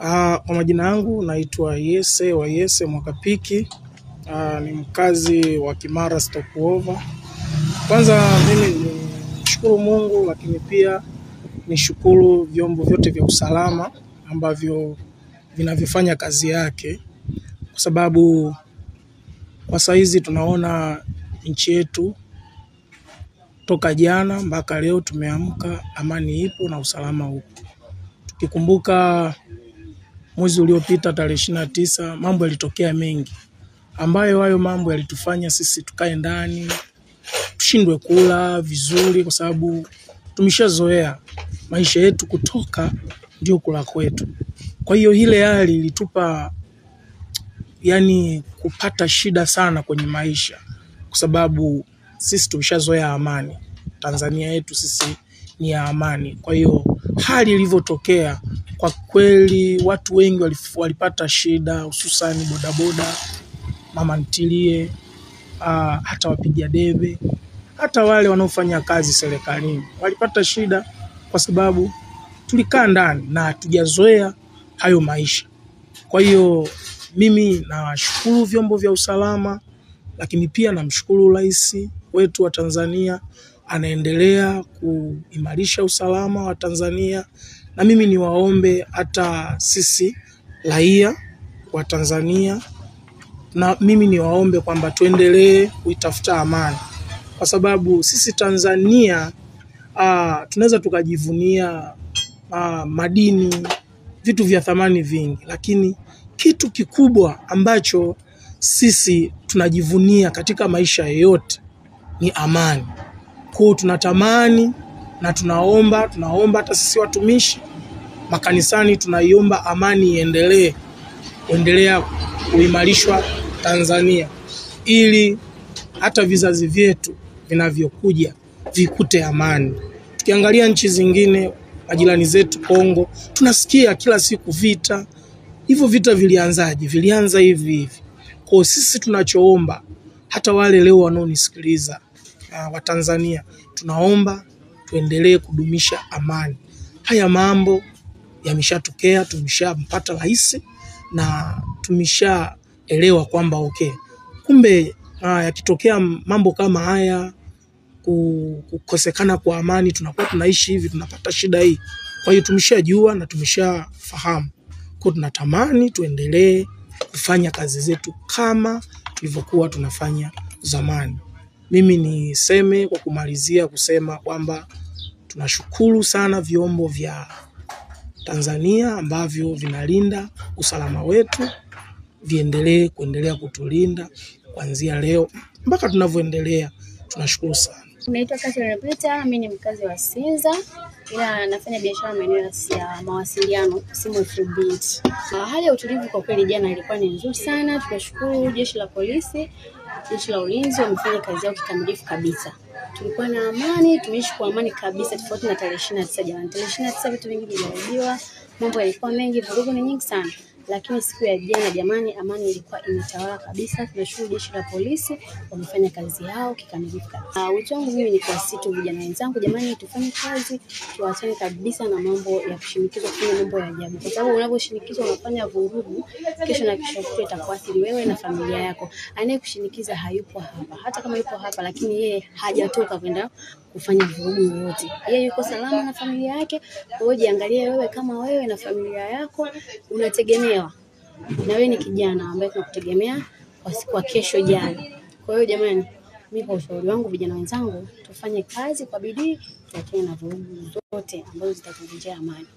Kwa majina yangu naitwa Yese wa Yese Mwakapiki. Ni mkazi wa Kimara Stopover. Kwanza mimi nishukuru Mungu, lakini pia nishukuru vyombo vyote vya usalama ambavyo vinavyofanya kazi yake, kwa sababu kwa saizi tunaona nchi yetu toka jana mpaka leo tumeamka, amani ipo na usalama upo. Tukikumbuka mwezi uliopita tarehe 29 mambo yalitokea mengi, ambayo hayo mambo yalitufanya sisi tukae ndani, tushindwe kula vizuri, kwa sababu tumeshazoea maisha yetu kutoka ndio kula kwetu. Kwa hiyo ile hali ilitupa yani kupata shida sana kwenye maisha, kwa sababu sisi tumeshazoea amani. Tanzania yetu sisi ni ya amani. Kwa hiyo hali ilivyotokea kwa kweli watu wengi walipata shida, hususan bodaboda, mama ntilie, hata wapiga debe, hata wale wanaofanya kazi serikalini walipata shida, kwa sababu tulikaa ndani na hatujazoea hayo maisha. Kwa hiyo mimi nashukuru vyombo vya usalama, lakini pia namshukuru Rais wetu wa Tanzania, anaendelea kuimarisha usalama wa Tanzania. Na mimi niwaombe hata sisi raia wa Tanzania, na mimi niwaombe kwamba tuendelee kuitafuta amani, kwa sababu sisi Tanzania tunaweza tukajivunia madini, vitu vya thamani vingi, lakini kitu kikubwa ambacho sisi tunajivunia katika maisha yote ni amani. Kwa tunatamani na tunaomba hata sisi watumishi makanisani tunaiomba amani iendelee, kuendelea kuimarishwa Tanzania, ili hata vizazi vyetu vinavyokuja vikute amani. Tukiangalia nchi zingine, majirani zetu Kongo, tunasikia kila siku vita. Hivyo vita vilianzaje? Vilianza hivi hivi. Kwa sisi tunachoomba, hata wale leo wanaonisikiliza wa Tanzania, tunaomba tuendelee kudumisha amani. Haya mambo yameshatokea, tumeshampata rais na tumeshaelewa kwamba okay, kumbe yakitokea mambo kama haya, kukosekana kwa amani, tunakuwa tunaishi hivi, tunapata shida hii. Kwa hiyo tumeshajua na tumeshafahamu. Kwa tunatamani tuendelee kufanya kazi zetu kama tulivyokuwa tunafanya zamani. Mimi niseme kwa kumalizia kusema kwamba tunashukuru sana vyombo vya Tanzania ambavyo vinalinda usalama wetu, viendelee kuendelea kutulinda kuanzia leo mpaka tunavyoendelea. Tunashukuru sana. Naitwa Catherine Peter, mimi ni mkazi wa Sinza, ila nafanya biashara maeneo ya mawasiliano, simu FB. Hali ya utulivu kwa kweli jana ilikuwa ni nzuri sana. Tunashukuru jeshi la polisi, jeshi la ulinzi wamefanya kazi yao kikamilifu kabisa. Tulikuwa na amani, tumeishi kwa amani kabisa, tofauti na tarehe 29 jamani. Tarehe 29 vitu vingi viliharibiwa, mambo yalikuwa mengi, vurugu ni nyingi sana. Lakini siku ya jana jamani, amani ilikuwa imetawala kabisa. Tunashukuru jeshi la polisi wamefanya kazi yao kikamilifu kabisa. Wito wangu mimi ni kwa sisi vijana wenzangu jamani, tufanye kazi, tuachane kabisa na mambo ya kushinikizwa kufanya mambo ya ajabu. Kwa sababu unaposhinikizwa unafanya vurugu, kesho na kesho kutwa itakuathiri wewe na familia yako. Anayekushinikiza hayupo hapa. Hata kama yupo hapa, lakini yeye hajatoka kwenda kufanya vurugu yoyote. Yeye yuko salama na familia yake. Kwa hiyo jiangalie wewe kama wewe na familia yako unategemewa. Na wewe ni kijana ambaye tunakutegemea kwa siku ya kesho ijayo. Kwa hiyo jamani, mimi kwa ushauri wangu vijana wenzangu, tufanye kazi kwa bidii, tuachane na vurugu zote ambazo zitatuvunjia amani.